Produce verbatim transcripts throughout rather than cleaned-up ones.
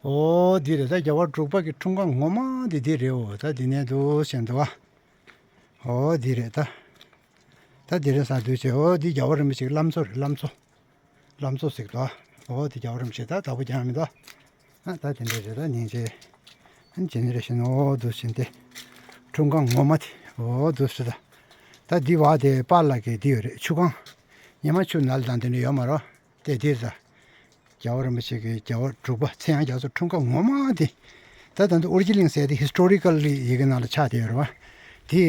ཨོ་འདི་རེད། ད་རྒྱལ་བ་འབྲུག་པ་གི་འཁྲུངས་སྐར་ངོ་མ་འདི་འདི་རེད། འོ་ད་འདི་ནས་འདུག་ཟེར་འདུག་ཨ། ཨོ་འདི་རེད་ད། ད་འདི་རེད་ས་འདུག་ཅེ། ཨོ་འདི་རྒྱལ་བ་རིན་པོ་ཆེ་གི་བླ་མཚོ་རེད། བླ་མཚོ། བླ་མཚོ་ཟེར་གི་འདུག་ཨ། ཨོ་འདི་རྒྱལ་བ་རིན་པོ་ཆེ་ད་བདག་པོ་རྒྱག་མི་འདུག་ཨ། ད་དེ་འདྲ་རེད། ད་སྙིང་རྗེ། ཨ་ཇེ་ནེ་རེ་ཤན། ཨོ་འདུག་ཟེར་འདི། འཁྲུངས་སྐར་ངོ་མ་དེ། ཨོ་འདུག་ཟེར་ད། ད་འདི་བ་དེ་པཱ་ལགས་ཀྱི་འདི་ཡོད་རེད། ཆུ་ཁང་། ཉི་མ་ཆུ་ནལ་དང་དེ་འདྲ་ཡོད་མ་རེད། དེ་འདིར་ད། རྒྱལ་བ་རིན་པོ་ཆེ་གི་རྒྱལ་བ་འབྲུག་པ་ཚེ་དབྱངས་རྒྱ་མཚོ་འཁྲུངས་སྐར་ངོ་མ་དེ། ད་ད་ལྟ་ཨོ་རི་ཇི་ནལ་ཟེར་དེ་ཧི་སི་ཊོ་རི་ཀལ་ཡི་གེ་ནང་ལ་ཆགས་བསྡད་ཡོད་རེད་བ། དེ་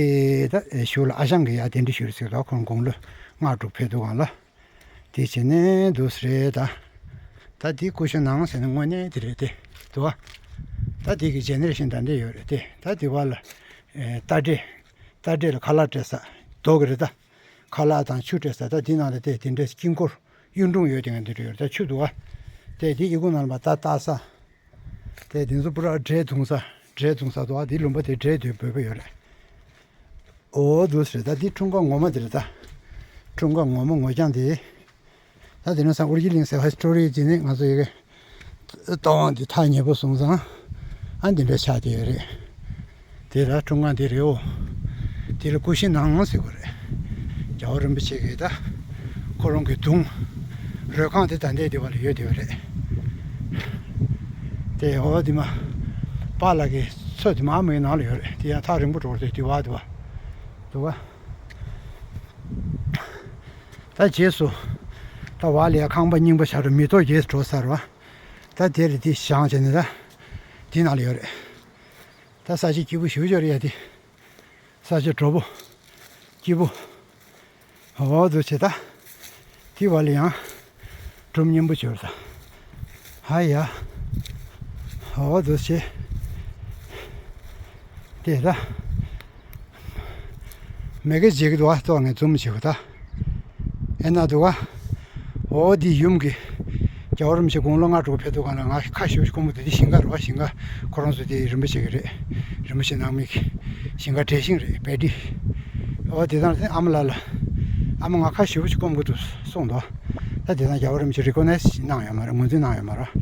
ད་གཞུག་ལ་ཨ་ཞང་གིས་ཡ་དེ་འདྲ་ཞུ་རེད་ཟེར་ད། ཁོང་དགུང་ལོ་ལྔ་དྲུག་ཕེབས་འདུག་གང་ལ། དེ་བྱས་ནས་འདུག་ཟེར་རེད་ད། ད་དེ་སྐུ་ཞབས་ནང་ཟེར་ན་དངོས་གནས་དེ་རེད་དེ། འདུག་བ། ད་དེ་གི་ཇེ་ནེ་རེ་ཤན་ད་འདྲ་ཡོད་རེད་དེ། ད་དེ་བ་ལ། ཨེ། རྟ་དྲེལ། རྟ་དྲེལ་ལ་ཁ་ལག་སྤྲད་ས། རྡོ་གི་རེད་ད། ཁ་ལག་དང་ཆུ་སྤྲད་ས། ད་འདི་ནང་ལ་དེ་དེ་འདྲའི་དཀྱིལ་འཁོར་གཡུང་དྲུང་ཡོད་དེ་ང་འདི་འདྲ་ཡོད་རེད། ད་ཆུ་འདུག་ཨ། དེ་འདི་ཡི་གུ་ནང་ལ་མ་ད་ལྟ་ས། དེ་འདི་ཚོ་པུ་ར་འབྲས་བརྡུང་ས། འབྲས་བརྡུང་ས་འདུག་ཨ། འདི་ལུང་པ་དེ་འབྲས་འདི་འབོད་པ་ཡོད་རེད། ཨོ་འདུག་ཟེར་ད། འདི་འཁྲུངས་སྐར་ངོ་མ་དེ་རེད་ད། འཁྲུངས་སྐར་ངོ་མ་ངོ་རྐྱང་དེ། ད་དེ་ནས་སང་ཨོ་རི་ཇི་ནལ་ཟེར་བ་ཧི་སི་ཊོ་རི་ཅིག་ནི་ང་ཚོ་ཡི་གེ་ལྟ་དབང་འདི་ཐག་ཉེ་པོ་སོང་ཙང་། ཨ་འདི་འདྲ་ཆགས་བསྡད་ཡོད་རེད། དེ་ལ་འཁྲུངས་སྐར་འདི་རེད། འོ། དེ་ལ་སྐུ་བཞི་སྣང་ཟེར་དགོས་རེད། རྒྱལ་བ་རིན་པོ་ཆེ་གི་ད། ཁོ་རང་གི་གདུང་། རོལ་ཁང་དེ་ད་ལྟའི་དེ་བ་ལ་ཡོད་བསྡད་ཡོད་རེད། དེ་འོ་དེ་མ། པཱ་ལགས་ཀྱི་མཚོ་དེ་མ་མོའི་ནང་ལ་ཡོད་རེད། དེ་ཡང་ཐག་རིང་པོ་འགྲོ་རེད། དེ་བ་དེ་བ། འདུག་ག་ད་རྗེས་སུ། ད་བ་ལ་ཡ་ཁང་པ་རྙིང་པ་ཆགས་འགྲོ། མེ་ཏོག་རྒྱས་སུ་འགྲོ་ཚར་བ། ད་དེ་རེད། དེ་བཞེངས་བྱས་ནས་ད། དེ་ནང་ལ་ཡོད་རེད། ད་ས་ཆ་སྐྱིད་པོ་ཞེ་པོ་ཅིག་རེད་ཡ་དེ། ས་ཆ་དྲོ་པོ། སྐྱིད་པོ། འོ་འདུག་བྱས་ད། དེ་བ་ལ་ཡང་། སྒྲུང་སྙན་པོ་བྱོས་ད། ཧ་ཡ། འོ་འདུག་བྱས། དེ་ད། མེ་གེ་བྱེད་ཀྱི་འདུག་ཨ། ཏོག་ངས་འཛུམ་བྱེད་དགོས་ད། ཨེ་ན་འདུག་ག་འོ་འདི་ཡུམ་གྱི། རྒྱལ་བ་རིན་པོ་ཆེ་དགུང་ལོ་ལྔ་དྲུག་ཕེབས་དུས་སྒང་ལ་ང་ཁ་ཞེ་པོ་ཅིག་སྐོམ་གྱི་འདུག་འདི་ཞིང་ཁ་རེད་བ། ཞིང་ཁ་ཁོ་རང་ཚོ་དེ་རིན་པོ་ཆེ་གི་རེད། རིན་པོ་ཆེ་ནང་མི་གི། ཞིང་ཁ་བྲེག་ཤིང་རེད། བེ་ཏི། འོ་དེ་དང་དེ་ཨ་མ་ལགས་ལ། ཨ་མ་ང་ཁ་ཞེ་པོ་ཅིག་སྐོམ་གྱི་འདུག་གསུངས་འདུག་ད་དེ་དང་རྒྱལ་བ་རིན་པོ་ཆེ་རི་ཀོག་ནའིཛ་གནང་ཡོད་མ་རེད། ངོས་འཛིན་གནང་ཡོད་མ་རེད།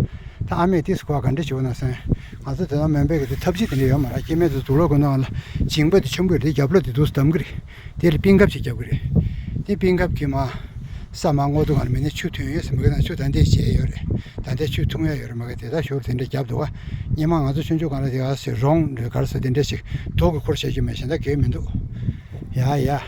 ད་ཨ་མས་དེ་སྐོར་ག་འདྲ་བྱེད་དགོས་ན་ཟེར། ང་ཚོ་དེ་དང་མོན་པའི་གི་དེ་ཐབས་ཇུས་དེ་འདྲ་ཡོད་མ་རེད། སྐྱེ་དམན་དེ་དུག་ལོག་གི་ནང་ལ་འཇིང་པ་དེ་ཆེན་པོ་རེད། དེ་རྒྱབ་ལོགས་དེ་འདུག་བསྡམ་གི་རེད། དེ་ལ་པིན་ཁབ་ཅིག་རྒྱབ་ཀྱི་རེད། དེ་པིན་ཁབ་ཀྱིས་མར་ས་མར་རྔོག་དུས་སྒང་ལ་མི་ནས་ཆུ་ཐོན་ཡོད་ཟེར་མ་གི་ན། ཆུ་ད་ལྟའི་བྱས་ཡོད་རེད། ད་ལྟའི་ཆུ་འཐུང་ཡ་ཡོད་རེད་མ་གི། དེ་ད་ཞོར་དེ་འདྲ་རྒྱབ་འདུག་ག་སྔོན་མ་ང་ཚོ་ཆུང་ཆུང་སྒང་ལ་དེ་ག་ཟེར་རོང་རེད་ག་རེ་ཟེར་དེ་འདྲ་ཞིག་རྡོ་གི་འཁོར་བྱས་རྒྱུ་མེད་གཞན་དག་གས་མི་འདུག་ཡ་ཡ།